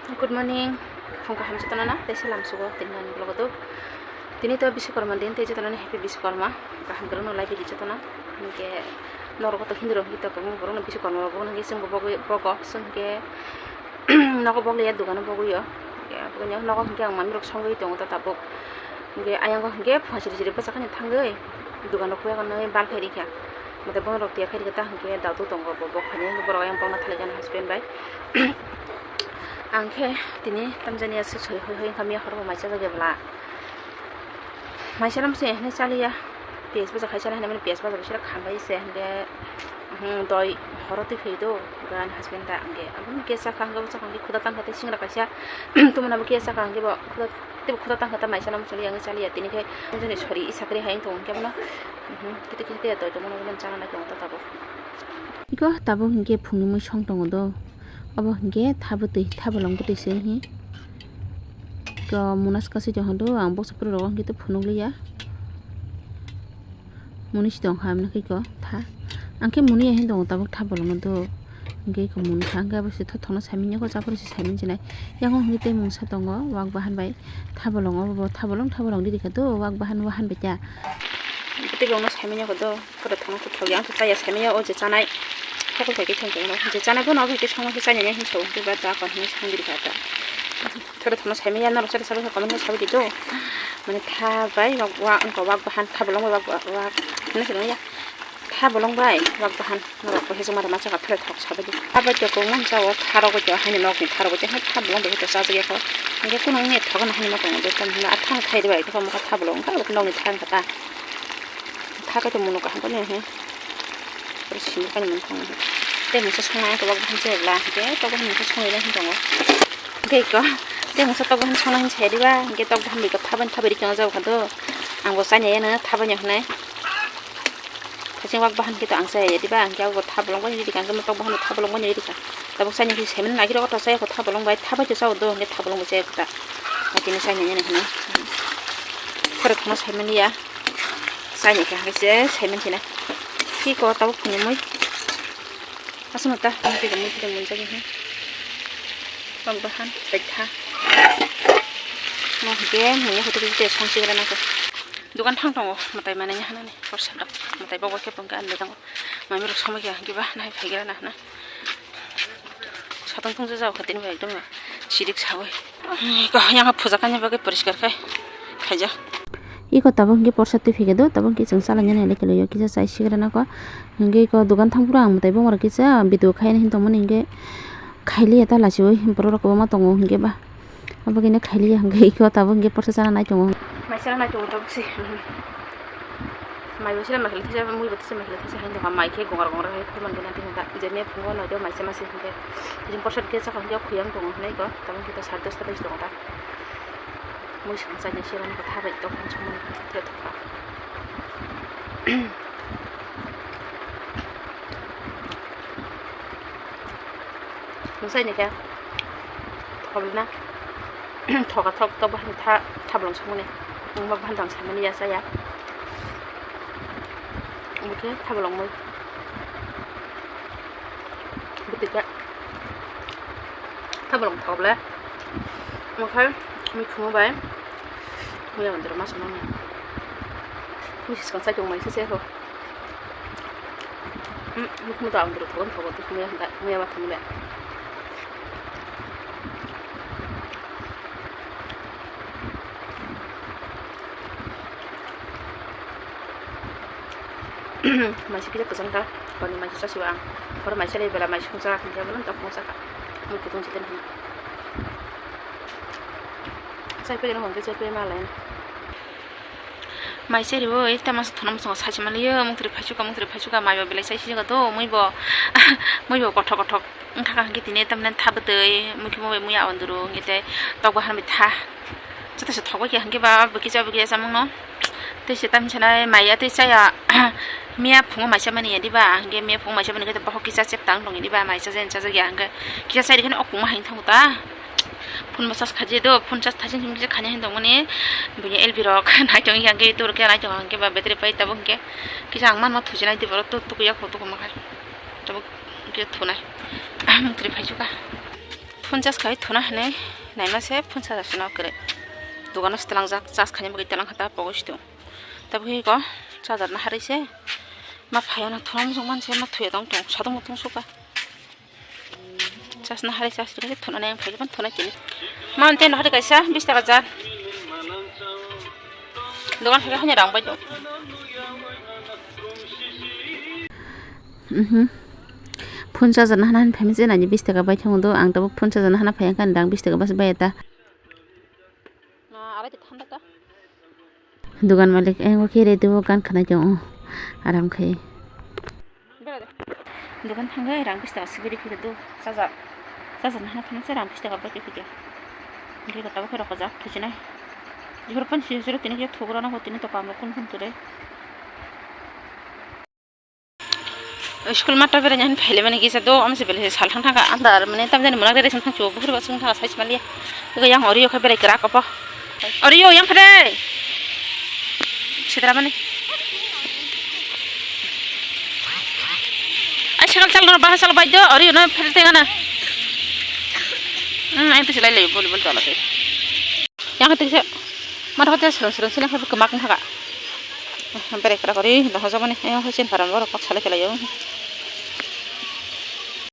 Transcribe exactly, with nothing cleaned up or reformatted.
Good morning, phung kaham jotono na, tei salam sugo tini ani vlog o do. Tini to Biswakarma din, tei jotono ni happy Biswakarma, kaham kwrwngno lai bidi jotono. Hinkhe norok to Hindu rok hinkhe to kwbangma borokno Biswakarma rok bo hinkhe chwngbo bogwi bogo, chwng hinkhe nogo boglia dogano bogwio. Hinkhe aboni nogo hinkhe ang manwi rok songwi tongo ta tabuk. Hinkhe ayang o hinkhe phunga siri siri bwsakhe thangwi dogan rok khuya gwnwi bal khai rikha. Mate bono rok tiya khai rikha ta hinkhe dadu tongo bo bok phainai hinkhe borok ayang bokna thalaikha ani husband bai. Ang khe tini tamjani aswk sori hoi hoi wngkha miya horo bo mai chajak ya bwla. Mai chana bwsai hinwi chaliya. Piyaj baja khai chana hinwi mani piyaj baja bisira khambai se hinkhe, hmm, doi horo twi phai do. Hinkhe ani husband da hinkhe aboni gas chakha hinkhe bwsakhe khuda tangkha tei singra kaisa tumuna bo gas chakha hinkhe bo khuda Tei bo khuda tangkha ta mai chana muchungli ang chaliya tini khe jani sori isa kri hai tong khe bono. Mhm, kiti kiti tei tongmani bono chana nai tong ta tabuk. Iko tabuk hinkhe phungni mui song tongo do. Obo hinkhe tha bwtwi, tha bolong bwtwi se hi. Ko munas kasi tong do ang boksa pura rogo hinkhe to phunukliya. Muni si tong kha, mini khe ko tha. Ang khe muni ya hin tongo, tabuk tha bolong do. Hingke ko muni kha, hingke abo se thothokno saimanya ko, chapro se saimanya sinai. Yang o hingke tei mungsa tongo, wak bahan bai tha bolong, obo bo tha bolong, tha bolong riri kha do, wak bahan, wahan bai ta. Tei bo no saimanya ko do, pura thangna thothok ya, ang khe chaya saimanya o je chanai. Hokol khe thang tong no, je chanai bono obo khe songma khe chanya ya hin sa, hingke ba ta ko hin songri kha ta. Thoro thorno saimanya norok sari sabai comment khe sabai di do. Mane tha bai wak, wak, wngkha wak bahan tha bolong bai wak, wak, wak, hinwi saimanya. Tha bolong bai wak bahan norok bo hejong mara masa kha thore thok sabai di. Tha bai tei kok mansa o tha rok bai tei haino nokni tha rok bai tei tha bolong bai tei chajak ya kho. Hingke kunu wngya thogo no hinwi ma tongo do tamo hinwi athang khai di bai tei tha bolong wngkha nokni tha wngkha ta. Tha khe tongmano kaham khe nini he. Sini kani mung thang. Tei mungsa songmani tabuk bahan se bla. Tei tabuk bahan mungsa songwi lai tongo. Tei ko. Tei mungsa tabuk bahan songna hin se diba. Hingke tabuk bahan bai ko thaban thabai ri chong jabo kha do. Ang bo chanya ya nang thaban ya hwnai. Thaching wak bahan khe to ang chaya ya diba. Hingke abo thabolong bai ri kha. Hingke tabuk bahan thabolong bai ri kha. Tabuk chanya khe semen nagi ro to chaya ko thabolong bai thabai to chao do. Hingke thabolong bai chaya ko ta. Hingke ni chanya ya nang hwnai. Khore thangna saimani ya. Saini khe hai se saiman sina. Ki ko tabo phunumui. Asama ta ang tega mui tega mun jagi he. Bang bahan pekha. Mo hige mui hote hote song sigra na ko. Dukan thang tongo matai mane hanani. Porsa dok matai bobo khe pangka ande tongo. Mami rok somoi khe hangke ba nai phaigra na hana. Satong tong jao khatini bai ekdom sirik sawi. Ko yang puja kanya bagwi poriskar khai khaijak. Iko tabuk hingke porsa twi phikhe do, tabuk hingke chwng chala nini lekhe loyo kisa chai sigra nako. Hingke iko dogan thang phuru ang mwtai bongor kisa video khaina hin tongmani hingke khailiya ta lachiwi borok rok kwbangma tongo hingke ba. Abo khe khailiya hingke iko tabuk hingke porsa chana nai tongo. Mai chana nai tongo tabuk se. Mai bo sila mai khe thisa, mui bo thisa, mai khe thisa hai tongkha, mai khe gongra gongra hai khulumani gana tini ta. Je me phungo noito mai se mase hingke. Jing porsa khe chakha hingke khuyang tongo hinai ko. Tabuk hingke sare dosta baji tongo ta. Mui song chai nai sira nokha tha bai tok han songmani thre thokha. Nung sai ni khe thok na thoka thok tok bahan tha thabolong songmani. Wng bak bahan tang samani ya saya. Wng khe thabolong mui. Bwtwi khe thabolong thok le. Wng khe mui khumu bai mui ang doro ma songmani. Mui siskang sai tong mai se se ho. Hmm, mui khumu to ang doro thogon thogo twi khumu ya hwnka, khumu ya ba khumu le. Maisi kisa kwchang ta, hor ni maisi chasi ba ang, hor maisi le bela maisi kung chak hingke bo nang tong kung chakha, mui kutung chiten hwnka. Chai pegeno hwnkhe chai pegema lai. Mai se ribo, eta masa thuna masa sachi maliyo, mung tiri phaichuka, mung tiri phaichuka, mai bo belai sai sijak do, mui bo, mui bo kothok kothok wngkha kha hwnkhe tini tamni tha bwtwi, mui khe mui bai mui awan duru, hwnkhe tei tok bahan bai tha. Joto se thok bai khe hwnkhe ba, bwkhe cha bwkhe cha mungno. Tei se tamni sanai maya tei chaya, miya phungo mai cha mani ya diba, hwnkhe miya phungo mai cha mani khe bohok kisa chep tang tong ya diba, mai cha jen cha jak ya hwnkhe kisa chai rikhe no okuma hai thango ta. Phone bo charge khaji do, phone charge thaiching simi khaina hin tongmani, buini L B rok nai tong ya hwnkhe, tor khe nai tong ya hwnkhe ba battery pai tabuk hwnkhe, kisa ang manma thuchi nai di borok tuk tuk ya kho tuk ma khai, tabuk hwnkhe thunai, mung tiri phaichuka. Phone charge khai thuna hinwi naima se phone charge no kwrwi. Dogano se twlangjak, charge khaina bagwi twlang kha ta pogo situ. Tabuk hi ko charger na harwi se ma phaiya no thuna mujung man se ma thuya tong tong sadong tong suka. Charge na harwi charge khe thuna nang phai ban thuna tini. Ma ante no hari kaisa bis taka jar. Dogan phai hanya rang bai do. Mhm. Phone charger na hana hana phaimase nani bis taka bai thang do, ang tabuk phone charger na hana phai ang kan dang bis taka bas bai ta. Dogan malik ang o khe ready o gan khanai tong o aram khai. Dogan thangwi rang bis taka sibiri phikhe do charger. Charger na hana phaimase rang bis taka bai phikhe. Bini kota bo khe rokojak thuchinai. Jihor pan si jiro tini khe thugra na bo tini to pamrok kun kun ture. School mato beraina hin phaile mani kisa do, amse bele sal thang thang ka andar mane tam jani mona bere sung thang chu buhur ba sung thang sai mali. Ego yang ori yo kha berai kra kopo. Ori yo yang phade. Sidra mani. Ai sakal chal no bahar chal bai do, ori no phade tengana. Hmm, ai tu silai le bol bol tola te. Yang khatik se. Mar hote serang serang sini khabu kemak nang kha. Bere kra kori, dah hoja mani. Ayo, hoja param boro pak sale kelayo.